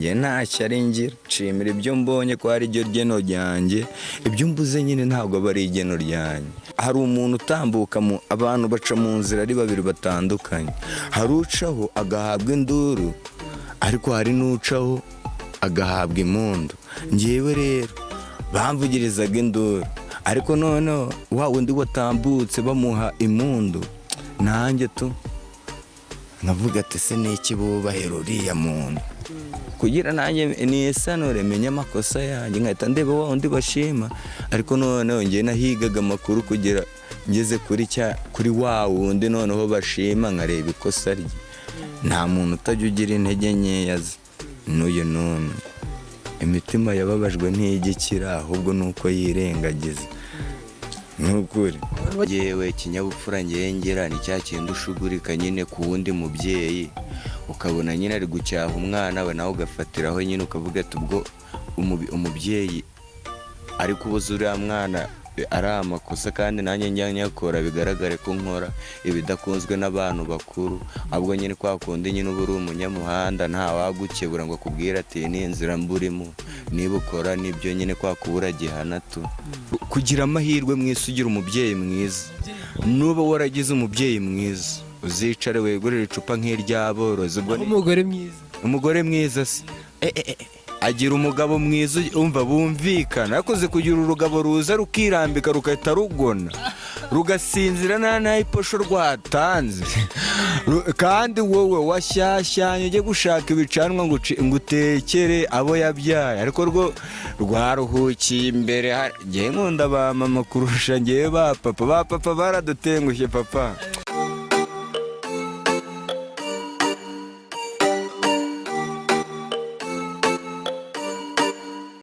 Njye nta shyari ngira, nshimira ibyo mbonye ko ari ryo geno ryanjye. Ibyo mbuze nyine ntabwo aba ari igeno ryanjye. Hari umuntu utambuka mu abantu, baca mu nzira ari babiri batandukanye. Hari ucaho agahabwa induru, ariko hari n'ucaho agahabwa impundu. Ngewe rero bamvugirizaga induru, ariko noneho wa wundi watambutse bamuha impundu, nanjye tu nkavuga ati: "Se n'iki bubahera uriya muntu?" Kugira nanjye nisanure, menye amakosa yanjye, nkahita ndeba wa wundi bashima. Ariko noneho njye nahigaga amakuru kugira ngeze kuri cya kuri wa wundi noneho bashima, nkareba ikosa rye. Nta muntu utajya ugira intege nkeya ze n'uyu n'umwe. Imitima yababajwe ntijya ikira, ahubwo ni uko yirengagiza. Ni ukuri, yewe, ikinyabupfura ngengera ni cya kindi ushugurika nyine ku wundi mubyeyi, ukabona nyine ari gucyaha umwana we, nawe ugafatiraho nyine, ukavuga ati: "Ubwo umubyeyi ari kubuza uriya mwana ari amakosa, kandi nanjye njya nyakora, bigaragare ko nkora ibidakunzwe n'abantu bakuru." Ahubwo nyine kwa kundi nyine uba uri umunyamuhanda, nta wagukebura ngo akubwire ati: "Iyi ni inzira mburimo niba ukora nibyo." Nyine kwa kubura gihana tu. Kugira amahirwe mu isi, ugira umubyeyi mwiza. Nuba waragize umubyeyi mwiza, uzicare wegurire icupa nk'iry'aborozi. Ubwo ni Umugore mwiza. Umugore mwiza se? Agira umugabo mwiza, umva, bumvikana. Yakoze kugira urugabo ruza rukirambika, rugahita rugona, rugasinzira nta ntayiposho rwatanze. Kandi wowe washyashyanye ujye gushaka ibicanwa ngo utekere abo yabyaye, ariko rwo rwaruhukiye imbere. Njyewe nkunda ba mama kurusha ngewe ba papa. Ba papa baradutengushye, papa.